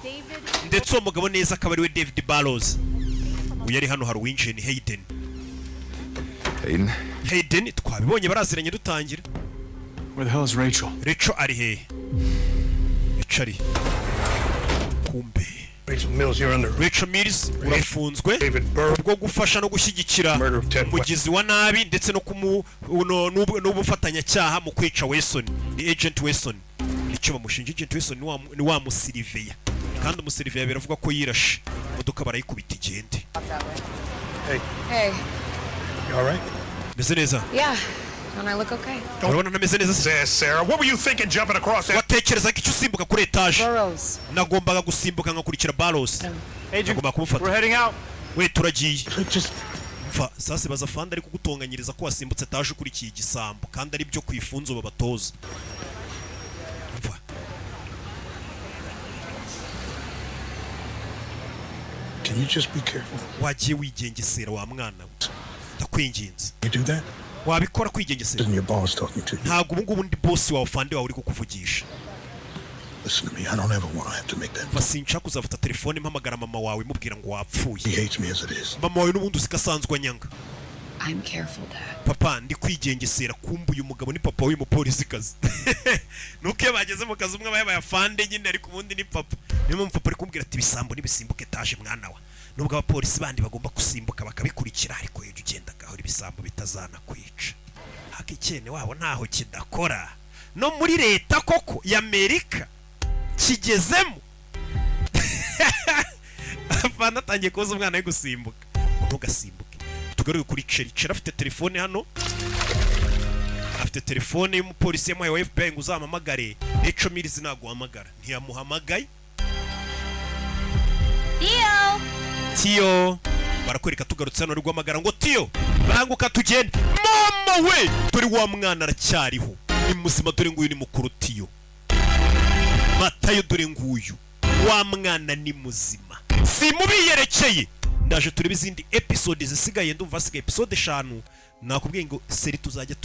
David Ndetse uwo mugabo neza akaba ariwe David Barrows. Uyu ari hano, hari uwinjiye, ni Hayden. Hayden? Hayden twabibonye, baraziranye dutangira. Where the hell is Rachel? Rachel ari hehe? Rachel ari kumbe. Rachel Mills, you're under Rachel Mills, urafunzwe David Burrow. bwo gufasha no gushyigikira Murder of Ted umugizi wa nabi ndetse no kumu n'ubufatanyacyaha mu kwica Wesson. Ni Agent Wesson nicyo bamushinja. Agent Wesson ni wa musiriveya, kandi umusiriveya biravuga ko yirashe imodoka barayikubita igende. Hey, Hey. you all right? Meze neza. Yeah. Don't I look okay? Urabona ntameze neza se? Sarah, what were you thinking jumping across that? Watekerezaga icyo usimbuka kuri etaje? Burrows. Nagombaga gusimbuka nkakurikira Barrows. Agent, Nagombaga kumufata. we're heading out. We, turagiye. Just Mva sasa, baza fanda ari kugutonganyiriza ko wasimbutse etaje ukurikiye igisambo, kandi ari byo ku ifunzo babatoza. Mva. Can you just be careful? Wagiye wigengesera wa mwana we, ndakwinginze. You do that? Wabikora kwigengesera? Isn't your boss talking to you? Ntabwo ubu ngubu ndi boss wawe, fande wawe uri kukuvugisha. Listen to me. I don't ever want to have to make that. Mva, sinshaka kuzafata telefone mpamagara mama wawe mubwira ngo wapfuye. He hates me as it is. Mama wawe n'ubundi uziko asanzwe anyanga. I'm careful, Dad. Papa, ndi kwigengesera. Kumva uyu mugabo ni papa w'uyu mupolisikazi, nuko iyo bageze mu kazi umwe aba yabaye afande nyine, ariko ubundi ni papa. Niyo mpamvu papa ari kumbwira ati ibisambo nibisimbuka etaje mwana wa, nubwo abapolisi bandi bagomba gusimbuka bakabikurikira, ariko iyo ugenda gahora ibisambo bitazanakwica. Haka icyene wabo ntaho kidakora no muri leta koko y'Amerika kigezemo. Afande atangiye kubaza umwana we gusimbuka ngo ntugasimbuke. Tugaruke kuri Ceri. Ceri afite telefone hano, afite telefone y'umupolisi yamuhaye wa FBI ngo uzampamagare. Rachel Mills naguhamagara. Ntiyamuhamagaye. Theo! Tiyo, barakwereka tugarutse hano, uri guhamagara ngo Tiyo, banguka tugende. Mama we, dore wa mwana aracyariho, ni muzima. Dore nguyu ni mukuru, Tiyo Matayo. Dore nguyu wa mwana ni muzima, si mubiyerekeye. Ndaje turebe izindi episode zisigaye. Ndumva hasigaye episode 5. Nakubwiye ngo série tuzajya